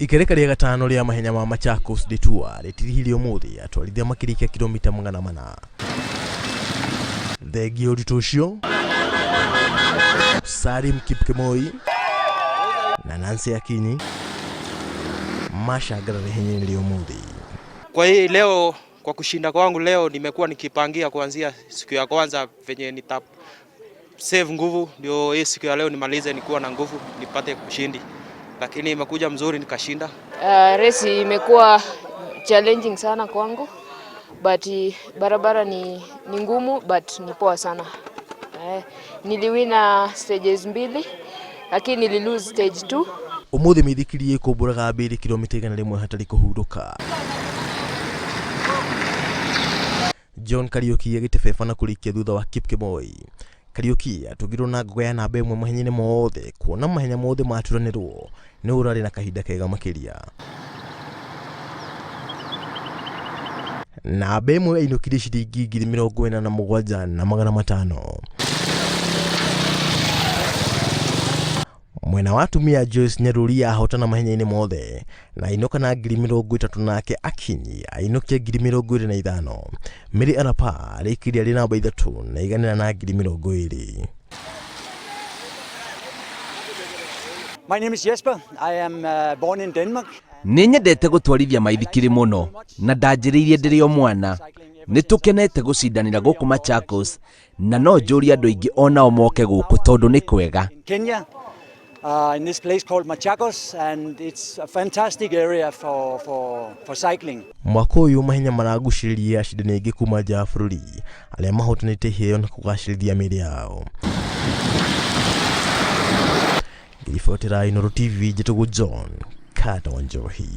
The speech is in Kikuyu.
Ikereka rĩa gatano rĩa mahenya ma Machakos Detour rĩtirihire ũmũthĩ atwarithia makĩrĩkia kilomita 400. Thengia ũritũ ũcio, Salim Kipkemoi na Nancy Akinyi macangarara ihenya-inĩ rĩa ũmũthĩ. Kwa hii leo, kwa kushinda kwangu leo nimekuwa nikipangia kuanzia siku ya kwanza venye nita save nguvu ndio hii siku ya leo nimalize nikiwa na nguvu nipate ushindi, lakini imekuja mzuri nikashinda. Resi imekuwa challenging sana kwangu but barabara ni ngumu but ni poa sana. Niliwina stages mbili lakini nililose stage 2. Ũmũthĩ mĩithikiri ĩkũmbũraga mbĩrĩ kilomita 100 hatarĩ kũhurũka. John Kariuki agĩtebeba na kũrĩkia thutha wa Kipkemoi. Kariuki atũngirwo na ngogo ya namba 1 mahenya-inĩ mothe kuona mahenya mothe maturanĩrwo nĩ ũrarĩ na kahinda kega makĩria. Namba 1 ainũkirie ciringi 47,500. Mwena wa atumia Joyce Nyaruri ahotana mahenya-inĩ mothe na ainũka na 30,000 nake Akinyi ainũkia 25,000. Mary Arapa arĩkirie arĩ namba 3 na aiganĩra na 20,000. My name is Jesper. I am born in Denmark. Nĩ nyendete gũtwarithia maithikiri mũno na ndanjĩrĩirie ndĩrĩ o mwana. Nĩ tũkenete gũcindanĩra gũkũ Machakos na no njũrie andũ aingĩ onao moke gũkũ tondũ nĩ kwega. In Kenya, in this place called Machakos, and it's a fantastic area for cycling. Mwaka ũyũ mahenya maragucĩrĩria acindani aingĩ kuma nja ya bũrũri arĩa mahotanĩte iheo na kũgacĩrithia mĩĩrĩ yao. Ngĩribotera Inooro TV, njĩtagwo John Kata wa Njohi.